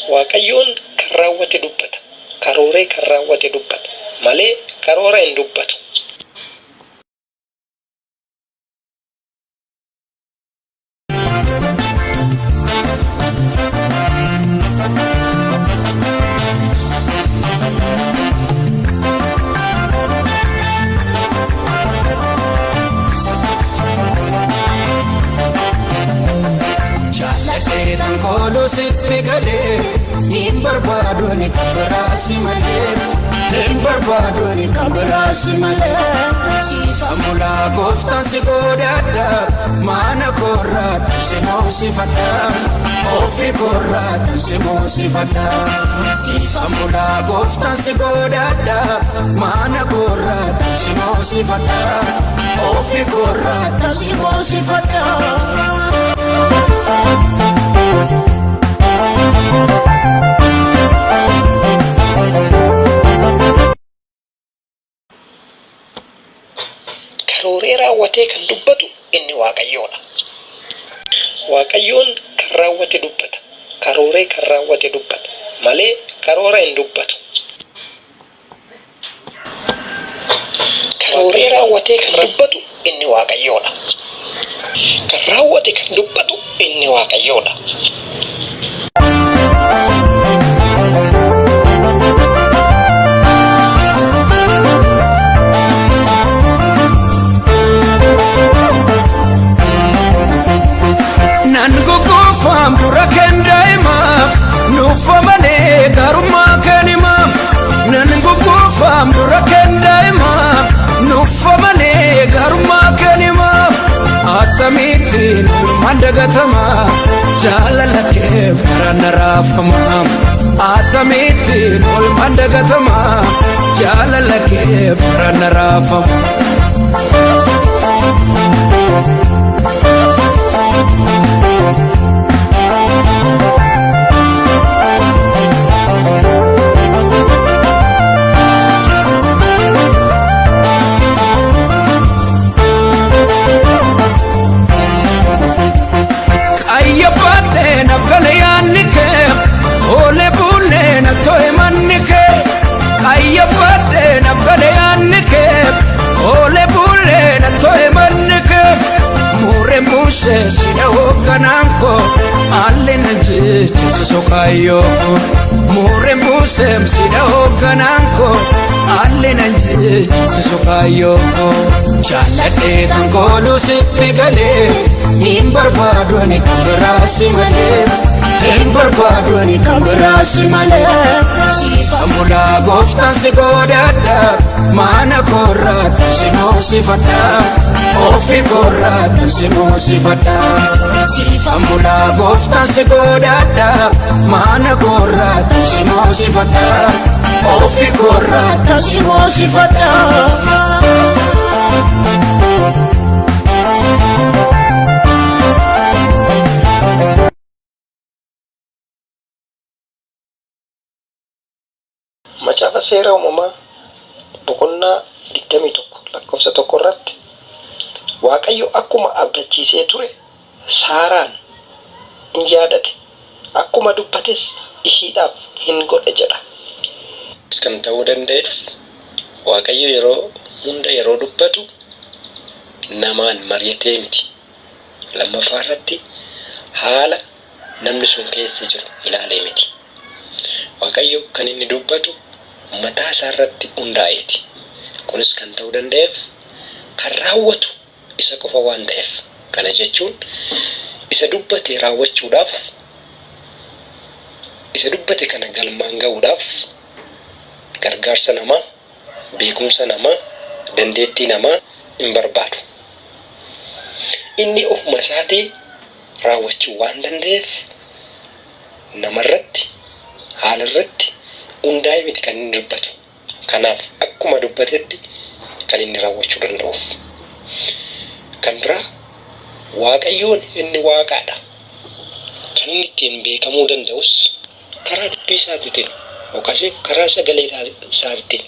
Waaqayyoon kan raawwate dubbata. Karooree kan raawwate dubbata malee karoora hin dubbatu. Jaalladhee dhankooluu sitti galee hin barbaadu ani kan biraa si malee hin barbaadu ani kan biraa si malee siifan bulaa gooftaan si godhadha maana koorraatti si moosifadha ofii koorraatti si moosifadha siifan bulaa gooftaan si godhadha maana koorraatti si moosifadha ofii koorraatti si moosifadha. Karooree raawwatee kan dubbatu inni Waaqayyoodha. Waaqayyoon kan raawwate dubbata. Karooree kan raawwate dubbata malee karoora hin dubbatu. Karooree raawwatee kan dubbatu inni Waaqayyoodha. Kan raawwate kan dubbatu inni Waaqayyoodha. Nan gugguufaam dura kan daa'imaa nuufa malee garummaa kan himaa. Nan gugguufaam dura kan daa'imaa nuufa malee garummaa kan himaa. Akkamittiin oolmaan dagatamaa jaalala keef karaan na raafamaa. Akkamittiin oolmaan dagatamaa jaalala keef karaan na raafamaa. Qayyabaadhee naaf gale yaadni kee oolee buulee na to'e manni kee. Qayyabaadhee naaf gale yaadni kee oolee buulee na to'e manni kee. Muureen buusee si dhahoo kanaan koo haalli na jechisiisu kaayyoo koo. Muureen buusee si dhahoo kanaan koo haalli na jechisiisu kaayyoo koo. Jaalladhee kan kooluu sitti galee hin barbaadu ani kan biraa si malee. Hin barbaadu ani kan biraa si malee. Siifan bulaa gooftaan si godhadha maana koorraatti si moosifadha. Ofii koorraatti si moosifadha. Siifan bulaa gooftaan si godhadha maana koorraatti si moosifadha. Ofii koorraatti si moosifadha. Macaafa Seera Uumamaa boqonnaa 21 lakkoofsa 1 irratti Waaqayyo akkuma abdachiisee ture Saaraan in yaadate, akkuma dubbates ishiidhaaf in godhe jedha. Kunis kan ta'uu danda'eef Waaqayyo yeroo hunda yeroo dubbatu namaan mari'atee miti. Lammaffaa irratti haala namni sun keessa jiru ilaalee miti. Waaqayyo kan inni dubbatu mataa isaa irratti hundaa'eeti. Kunis kan ta'uu danda'eef kan raawwatu isa qofa waan ta'eef. Kana jechuun isa dubbate raawwachuudhaaf, isa dubbate kana galmaan ga'uudhaaf gargaarsa namaa, beekumsa namaa, dandeettii namaa hin barbaadu. Inni ofuma isaatii raawwachuu waan danda'eef namarratti, haalarratti hundaa'ee miti kan inni dubbatu. Kanaaf akkuma dubbatetti kan inni raawwachuu danda'uuf. Kan biraa Waaqayyoon inni Waaqaadha. Kan inni ittiin beekamuu danda'us karaa dubbii isaatiitiin yookaas karaa sagalee isaatiitiin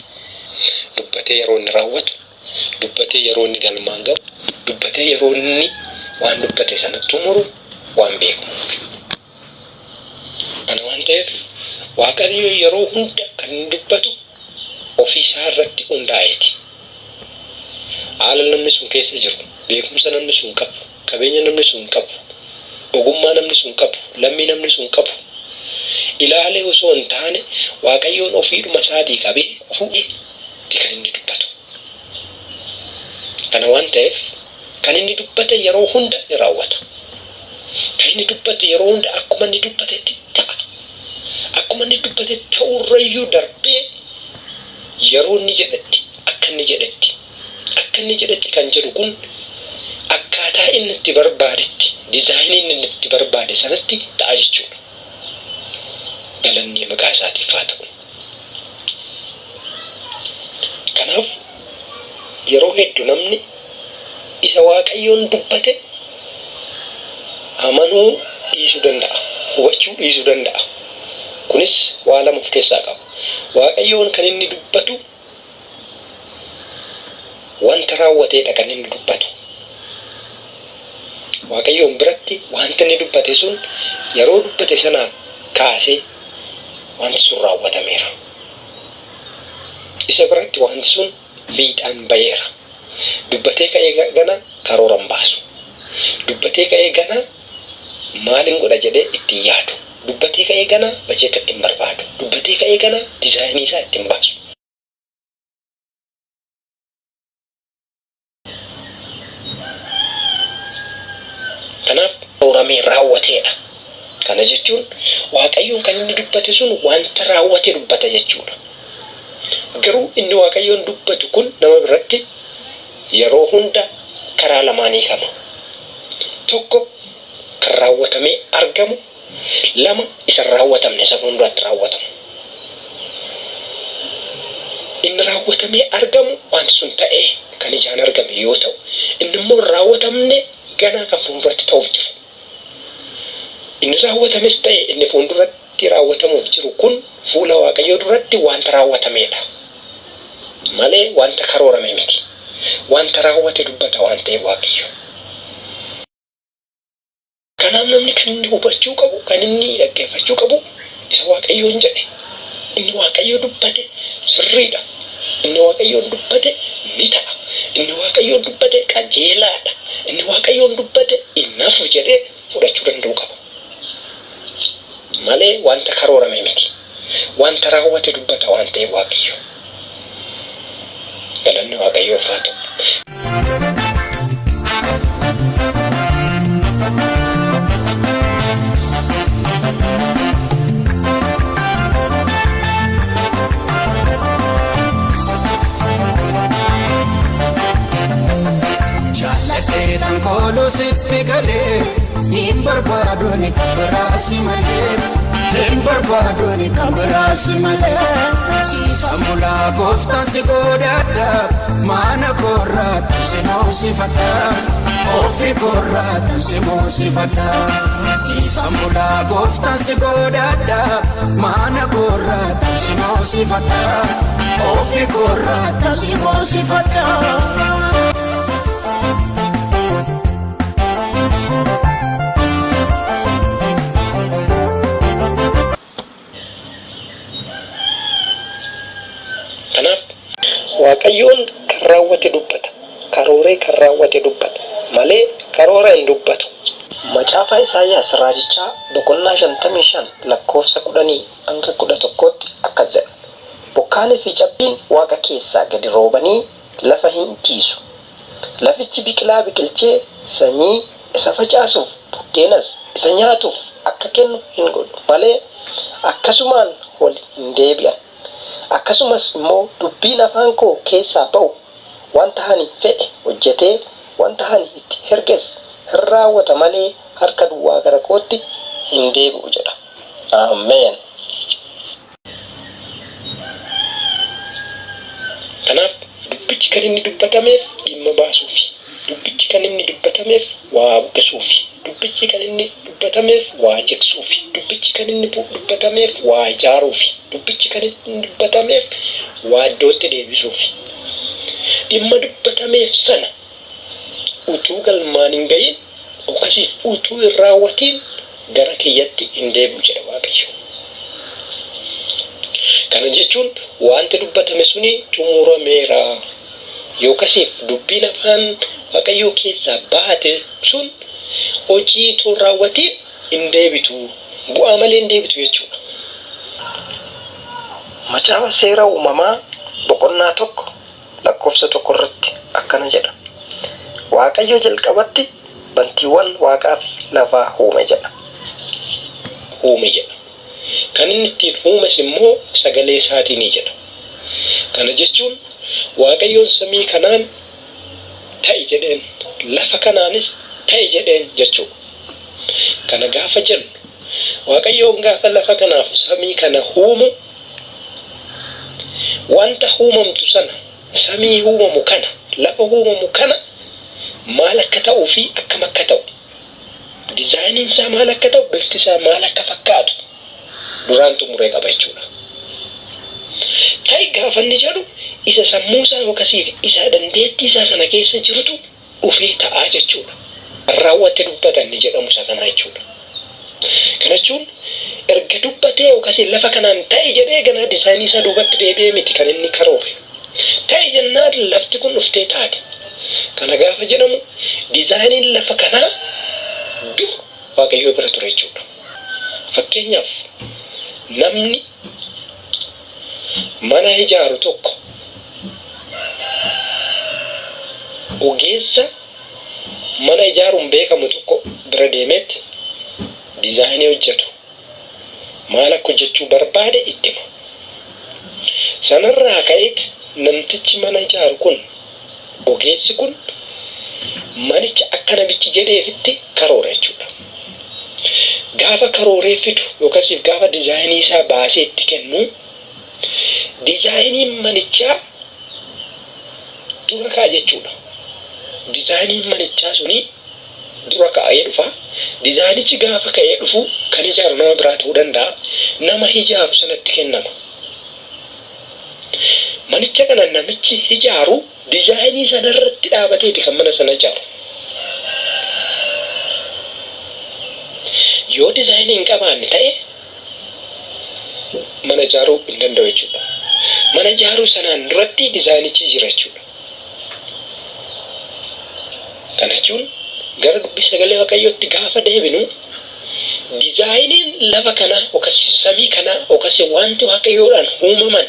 dubbatee yeroo inni raawwatu, dubbatee yeroo inni galmaan ga'u, dubbatee yeroo inni waan dubbate sana xumuru waan beekamuuf. Kana waan ta'eef Waaqayyo yeroo hunda kan inni dubbatu ofiisaa irratti hundaa'eeti. Haala namni sun keessa jiru, beekumsa namni sun qabu, qabeenya namni sun qabu, ogummaa namni sun qabu, lammii namni sun qabu ilaalee osoo hin taane Waaqayyoon ofiidhuma isaatii qabee ofuutti kan inni dubbatu. Kana waan ta'eef kan inni dubbate yeroo hunda ni raawwata. Kan inni dubbate yeroo hunda akkuma inni dubbatetti ta'a. Akkuma inni dubbate ta'urrayyuu darbee yeroo inni jedhetti akka inni jedhetti akka inni jedhetti kan jedhu kun akkaataa inni itti barbaadetti dizaayinii inni itti barbaade sanatti ta'a jechuudha. Galanni maqaa isaatiif haa ta'u. Kanaaf yeroo hedduu namni isa Waaqayyoon dubbate amanuu dhiisuu danda'a. Hubachuu dhiisuu danda'a. Kunis waa lama of keessaa qaba. Waaqayyoon kan inni dubbatu wanta raawwateedha kan inni dubbatu. Waaqayyoon biratti wanta inni dubbate sun yeroo dubbate sanaa kaasee wanti sun raawwatameera. Isa biratti wanti sun fiixaan ba'eera. Dubbatee ka'ee gana karoora hin baasu. Dubbatee ka'ee gana maalin godha jedhee ittiin yaadu. Dubbatee ka'ee gana bajeeta ittiin barbaadu. Dubbatee ka'ee gana dizaayinii isaa ittiin baasu. Kanaaf karooramee raawwateedha. Kana jechuun Waaqayyoon kan inni dubbate sun wanta raawwate dubbata jechuudha. Garuu inni Waaqayyoon dubbatu kun nama biratti yeroo hunda karaa lamaan hiikama. Tokko kan raawwatamee argamu, lama isa hin raawwatamne isa fuulduratti raawwatamu. Inni raawwatamee argamu wanti sun ta'ee kan ijaan argame yoo ta'u, inni immoo hin raawwatamne ganaa kan fuulduratti ta'uuf jiru. Inni raawwatames ta'e inni fuulduratti raawwatamuuf jiru kun fuula Waaqayyoo duratti wanta raawwatameedha malee wanta karoorame miti. Wanta raawwate dubbata waan ta'eef Waaqayyo. Kanaaf namni kan inni hubachuu qabu, kan inni dhaggeeffachuu qabu isa Waaqayyoon jedhe. Inni Waaqayyo dubbate sirriidha. Inni Waaqayyoon dubbate ni ta'a. Inni Waaqayyoon dubbate qajeelaadha. Inni Waaqayyoon dubbate hin hafu jedhee fudhachuu danda'uu qaba. Malee wanta karoorame miti. Wanta raawwate dubbata waan ta'eef Waaqayyo. Galanni Waaqayyoof haa ta'u. Jaalladhee dhankooluu sitti galee hin barbaadu ani kan biraa si malee hin barbaadu ani kan biraa si malee siifan bulaa gooftaan si godhadha maana koorraatti si moosifadha ofii koorraatti si moosifadha siifan bulaa gooftaan si godhadha maana koorraatti si moosifadha ofii koorraatti si moosifadha. Kanaaf Waaqayyoon kan raawwate dubbata, karooree kan raawwate dubbata malee karoora hin dubbatu. Macaafa Isaayyaas raajichaa boqonnaa 55 lakkoofsa 10 hanga 11tti akkas jedha. Bokkaanii fi cabbiin waaqa keessaa gadi roobanii lafa hin jiisu. Lafichi biqilaa biqilchee sanyii isa facaasuuf buddeenas isa nyaatuuf akka kennu hin godhu malee akkasumaan ol hin deebi'an. Akkasumas immoo dubbiin afaan koo keessaa ba'u wanta ani fedhe hojjetee wanta ani itti erges hin raawwata malee harka duwwaa gara kootti hin deebi'u jedha. Ameen. Kanaaf dubbichi kan inni dubbatameef dhimma baasuufi. Dubbichi kan inni dubbatameef waa buqqisuufi. Dubbichi kan inni dubbatameef waa jigsuufi. Dubbichi kan inni dubbatameef waa ijaaruufi. Dubbichi kan inni dubbatameef waa iddootti deebisuufi. Dhimma dubbatameef sana utuu galmaan hin ga'iin yookasis utuu hin raawwatiin gara kiyyatti hin deebi'u jedha Waaqayyo. Kana jechuun wanti dubbatame suni xumurameera. Yookasiif dubbiin afaan Waaqayyoo keessaa baate sun hojii utuu hin raawwatiin hin deebitu. Bu'aa malee hin deebitu jechuudha. Macaafa Seera Uumamaa boqonnaa 1 lakkoofsa 1 irratti akkana jedha. Waaqayyo jalqabatti bantiiwwan waaqaa fi lafaa uume jedha. Uume jedha. Kan inni ittiin uumes immoo sagalee isaatiini jedha. Kana jechuun Waaqayyoon samii kanaan ta'i jedheen, lafa kanaanis ta'i jedheen jechuudha. Kana gaafa jennu Waaqayyoon gaafa lafa kanaaf samii kana uumu wanta uumamtu sana samii uumamu kana lafa uumamu kana maal akka ta'uu fi akkam akka ta'u dizaayiniin isaa maal akka ta'u bifti isaa maal akka fakkaatu duraan xumuree qaba jechuudha. Ta'i gaafa inni jedhu isa sammuu isaa yookaas isa dandeettii isaa sana keessa jirutu dhufee ta'aa jechuudha. Raawwate dubbata inni jedhamu isa kana jechuudha. Kana jechuun erga dubbatee yookaas lafa kanaan ta'i jedhee ganaa dizaayinii isaa duubatti deebi'ee miti kan inni karoore. Ta'i jennaan lafti kun dhuftee taate. Kana gaafa jedhamu dizaayiniin lafa kanaa dur Waaqayyoo bira ture jechuudha. Fakkeenyaaf namni mana ijaaru tokko ogeessa mana ijaaruun beekamu tokko bira deemeet dizaayinii hojjetu maal akka hojjechuu barbaade itti hima. Sanarraa ka'eet namtichi mana ijaaru kun ogeessi kun manicha akka namichi jedheefitti karoora jechuudha. Gaafa karooree fidu yookaas gaafa dizaayinii isaa baasee itti kennu dizaayiniin manichaa dura ka'a jechuudha. Dizaayiniin manichaa suni dura ka'ee dhufa. Dizaayinichi gaafa ka'ee dhufu kan ijaaru nama biraa ta'uu danda'a. Nama ijaaru sanatti kennama. Manicha kana namichi ijaaru dizaayinii sanarratti dhaabateeti kan mana sana ijaaru. Yoo dizaayinii hin qabaanne ta'e mana ijaaruu hin danda'u jechuudha. Mana ijaaruu sanaan duratti dizaayinichi jira jechuudha. Kana jechuun gara dubbii sagalee Waaqayyootti gaafa deebinu dizaayiniin lafa kanaa yookaas samii kanaa yookaas wanti Waaqayyoodhaan uumaman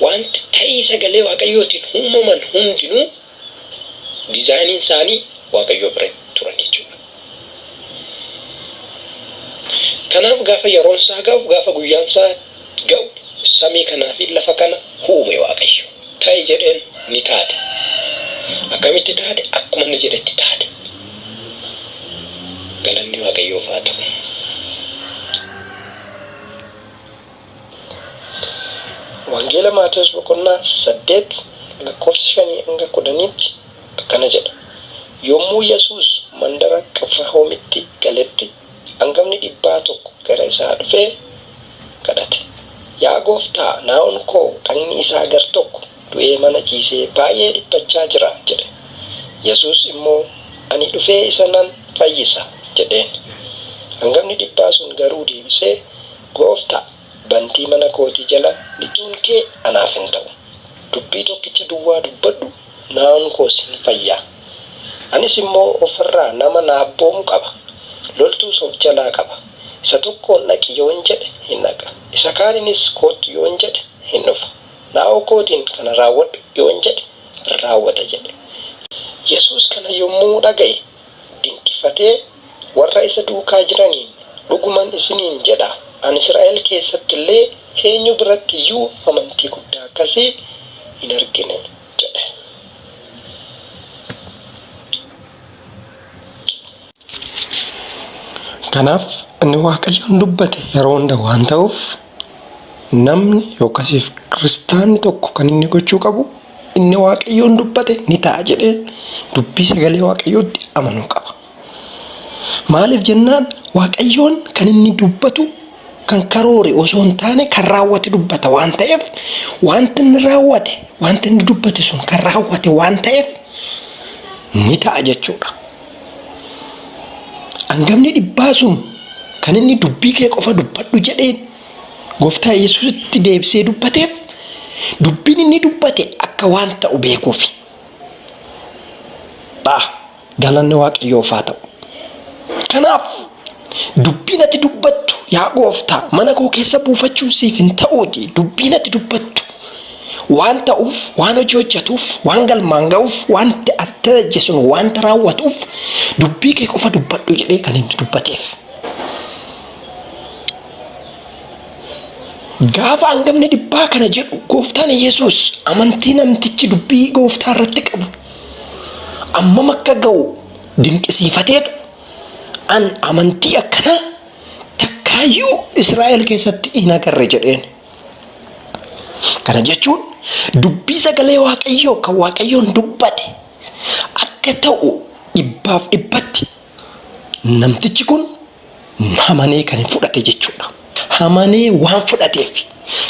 wanti ta'ii sagalee Waaqayyootiin uumaman hundinuu dizaayiniin isaanii Waaqayyoo bira turan jechuudha. Kanaaf gaafa yeroon isaa ga'u, gaafa guyyaan isaa ga'u samii kanaa fi lafa kana uume Waaqayyo. Ta'i jedheen ni taate. Akkamitti taate? Akkuma inni jedhetti taate. Galanni Waaqayyoof haa ta'u. Wangeela Maatewos boqonnaa 8 lakkoofsa 5 hanga 10tti akkana jedha. Yommuu Yesuus mandara Qifirahoomitti galetti angafni dhibbaa tokko gara isaa dhufee kadhate. Yaa Gooftaa, naa'on koo dhagni isaa gar tokko du'ee mana ciisee baay'ee dhiphachaa jira jedhe. Yesuus immoo, Ani dhufee isa nan fayyisa jedheen. Angafni dhibbaa sun garuu deebisee, Gooftaa, bantii mana kootii jala lixuun kee anaaf hin ta'u. Dubbii tokkicha duwwaa dubbadhu, naa'on koos hin fayya. Anis immoo of irraa nama na abboomu qaba, loltuus of jalaa qaba. Isa tokkoon dhaqi yoon jedhe hin dhaqa, isa kaaniinis koottu yoon jedhe hin dhufa. Naa'oo kootiin kana raawwadhu yoon jedhe hin raawwata jedhe. Yesuus kana yommuu dhaga'e dinqifatee warra isa duukaa jiraniin, Dhuguman isiniin jedha, ani Israa'el keessatti illee eenyu biratti iyyuu amantii guddaa akkasii hin argine jedhe. Kanaaf inni Waaqayyoon dubbate yeroo hunda waan ta'uuf namni yookaas kiristaanni tokko kan inni gochuu qabu inni Waaqayyoon dubbate ni ta'a jedhee dubbii sagalee Waaqayyootti amanuu qaba. Maaliif jennaan Waaqayyoon kan inni dubbatu kan karoore osoo hin taane kan raawwate dubbata waan ta'eef wanti inni raawwate wanti inni dubbate sun kan raawwate waan ta'eef ni ta'a jechuudha. Angafni dhibbaa sun Kan inni dubbii kee qofa dubbadhu jedheen gooftaa Yesuusitti deebisee dubbateef dubbiin inni dubbate akka waan ta'u beekuufi. Ta'a galanni Waaqayyoof haa ta'u. Kanaaf dubbiin ati dubbattu yaa gooftaa mana koo keessa buufachuun siif hin ta'uuti dubbiin ati dubbattu waan ta'uuf waan hojii hojjetuuf waan galmaan ga'uuf waan ati ajje sun wanta raawwatuuf dubbii kee qofa dubbadhu jedhee kan inni dubbateef. Gaafa hangafni dhibbaa kana jedhu gooftaan Yesuus amantii namtichi dubbii gooftaa irratti qabu ammam akka ga'u dinqisiifateetu an amantii akkanaa takkaayyuu Israa'el keessatti hin agarre jedheen. Kana jechuun dubbii sagalee Waaqayyoo kan Waaqayyoon dubbate akka ta'u dhibbaaf dhibbatti namtichi kun amanee kan hin fudhate jechuudha. Amanee waan fudhateef.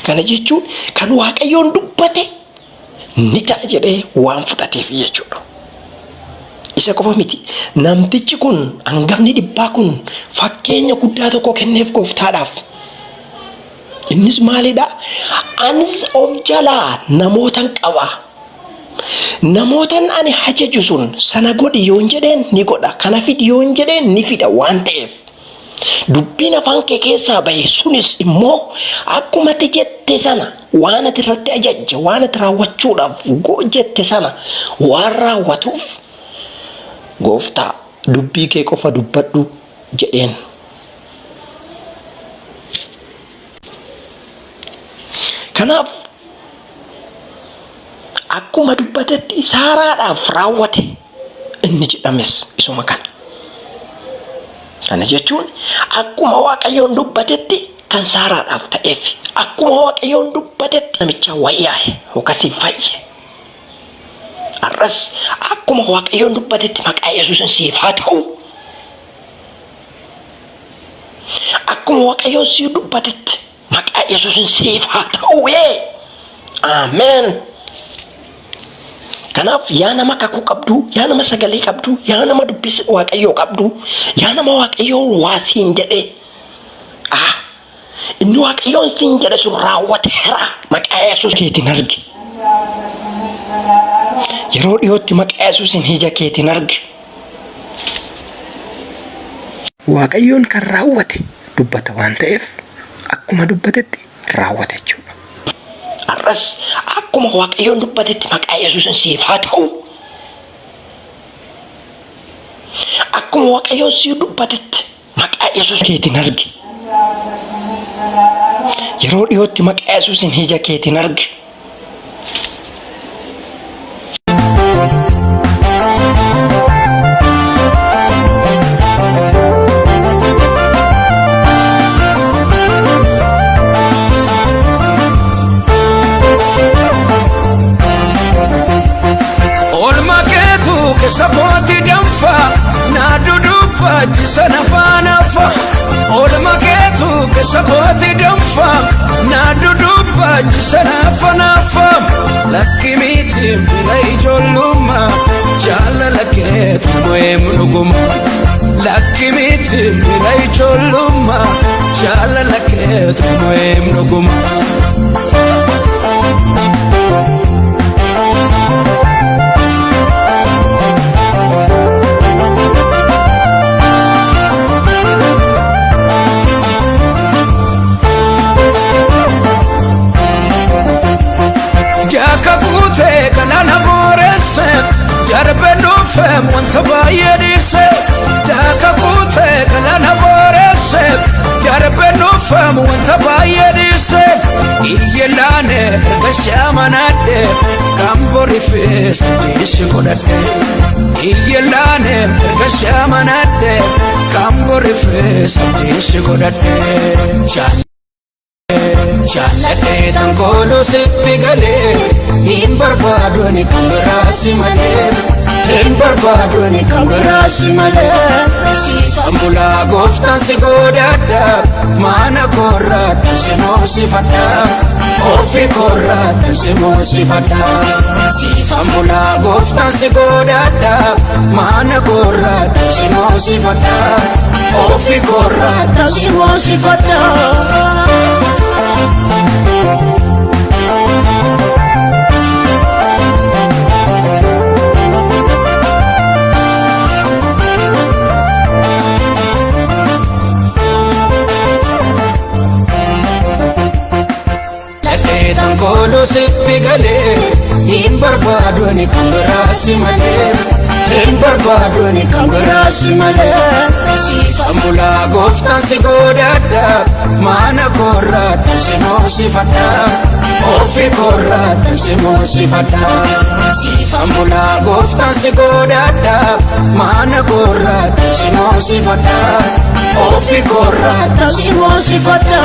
Kana jechuun kan Waaqayyoon dubbate ni ta'a jedhee waan fudhateef jechuudha. Isa qofa miti. Namtichi kun hangafni dhibbaa kun fakkeenya guddaa tokko kenneef gooftaadhaaf. Innis maalidha? Anis of jalaa namootan qaba. Namootan ani ajaju sun sana godhi yoon jedheen ni godha. Kana fidi yoon jedheen ni fida waan ta'eef. Dubbiin afaan kee keessaa bahe sunis immoo akkuma ati jette sana waan ati irratti ajajje waan ati raawwachuudhaaf jette sana waan raawwatuuf gooftaa dubbii kee qofa dubbadhu jedheen. Kanaaf akkuma dubbatetti Saaraadhaaf raawwate inni jedhames isuma kana. Kana jechuun akkuma Waaqayyoon dubbatetti kan Saaraadhaaf ta'eef akkuma Waaqayyoon dubbatetti namicha wayyaa'e yookaas fayye. Har'as akkuma Waaqayyoon dubbatetti maqaa Yesuusin siif haa ta'u. Akkuma Waaqayyoon siif dubbatetti maqaa Yesuusin siif haa ta'u. Ameen. Kanaaf yaa nama kakuu qabdu, yaa nama sagalee qabdu, yaa nama dubbisa Waaqayyoo qabdu, yaa nama Waaqayyoo waa siin jedhee ah inni Waaqayyoon siin jedhe sun raawwateera maqaa Yesuus keetiin argi. Yeroo dhiyootti maqaa Yesuusin ija keetiin argi. Waaqayyoon kan raawwate dubbata waan ta'eef akkuma dubbatetti raawwata jechuudha. Har'as akkuma Waaqayyoon dubbatetti maqaa Yesuusin siif haa ta'u. Akkuma Waaqayyoon siif dubbatetti maqaa Yesuus keetiin argi. Yeroo dhiyootti maqaa Yesuusin ija keetiin argi. Oolmaa keetu keessa kooti danfa na dudubbaachisa na faanafa. Oolmaa keetu keessa kooti danfa na dudubbaachisa na faanafa. Lakki miti bira ijoollummaa jaalala keetu mo'eem dhuguma. Lakki miti bira ijoollummaa jaalala keetu mo'eem dhuguma. Jaaka guutee galaana booresse darbee dhufe wanta baay'ee dhiise. Jaaka guutee galaana booresse darbee dhufe wanta baay'ee dhiise. Iyya laane erga shaamanaadhe kan borifees diisi godhadhe. Iyya laane erga shaamanaadhe kan borifees diisi godhadhe. Jaalladhee tan kooluu sitti galee hin barbaadu ani kan biraa si malee. Hin barbaadu ani kan biraa si malee. Siifan bulaa gooftaan si godhadha. Maana koorraa si moosifadha. Ofi koorraa si moosifadha. Siifan bulaa gooftaan si godhadha. Maana koorraa si moosifadha. Ofi koorraa si moosifadha. Dhadheetan kooluu sitti galee hin barbaadu ani kan biraa si malee. Hin barbaadu ani kan biraa si malee. Siifan bulaa gooftaan si godhadha. Maana koorraa si moosifadha. Ofi koorraa si moosifadha. Siifan bulaa gooftaan si godhadha. Maana koorraa si moosifadha. Ofi koorraa si moosifadha.